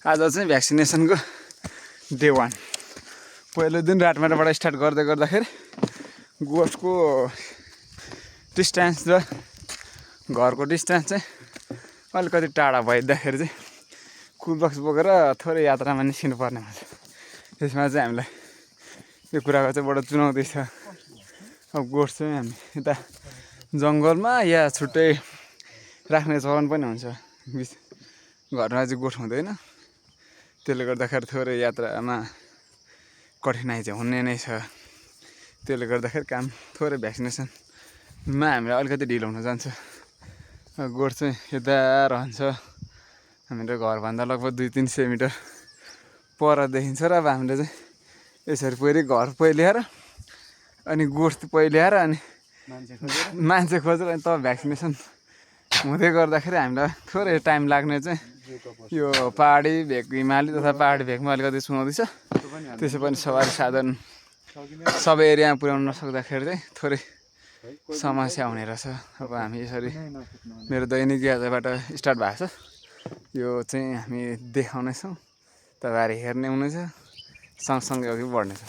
आज चाहिँ भ्याक्सिनेसनको डे 1 पहिलो दिन रातमाटाबाट स्टार्ट गर्दाखेरि गोठको डिस्टेन्स र घरको डिस्टेन्स चाहिँ अलिकति टाढा भइदाखेरि चाहिँ कुलबक्स बोकेर थोरै यात्रामा निस्किनु पर्ने हुन्छ। त्यसमा चाहिँ हामीलाई यो कुराको चाहिँ बडो चुनौती छ। अब गोठ चाहिँ हामी यता जङ्गलमा या छुट्टै राख्ने चलन पनि हुन्छ, घरमा चाहिँ गोठ हुँदैन। त्यसले गर्दाखेरि थोरै यात्रामा कठिनाइ चाहिँ हुने नै छ। त्यसले गर्दाखेरि काम थोरै भ्याक्सिनेसनमा हामीलाई अलिकति ढिलो हुन जान्छ। गोठ चाहिँ यता रहन्छ हाम्रो घरभन्दा लगभग 200-300 मिटर पर देखिन्छ र अब हामीले चाहिँ यसरी पहिले घर पहिल्याएर अनि गोठ पहिल्याएर अनि मान्छे खोजेर अनि तब भ्याक्सिनेसन हुँदै गर्दाखेरि हामीलाई थोरै टाइम लाग्ने चाहिँ यो पहाडी भेग हिमाली तथा पहाडी भेगमा अलिकति चुनौती छ। त्यसै पनि सवारी साधन सबै एरियामा पुर्याउन नसक्दाखेरि चाहिँ थोरै समस्या हुने रहेछ। अब हामी यसरी मेरो दैनिक यात्राबाट स्टार्ट भएको छ। यो चाहिँ हामी देखाउनेछौँ, तपाईँहरू हेर्ने हुनेछ, सँगसँगै अघि बढ्नेछ।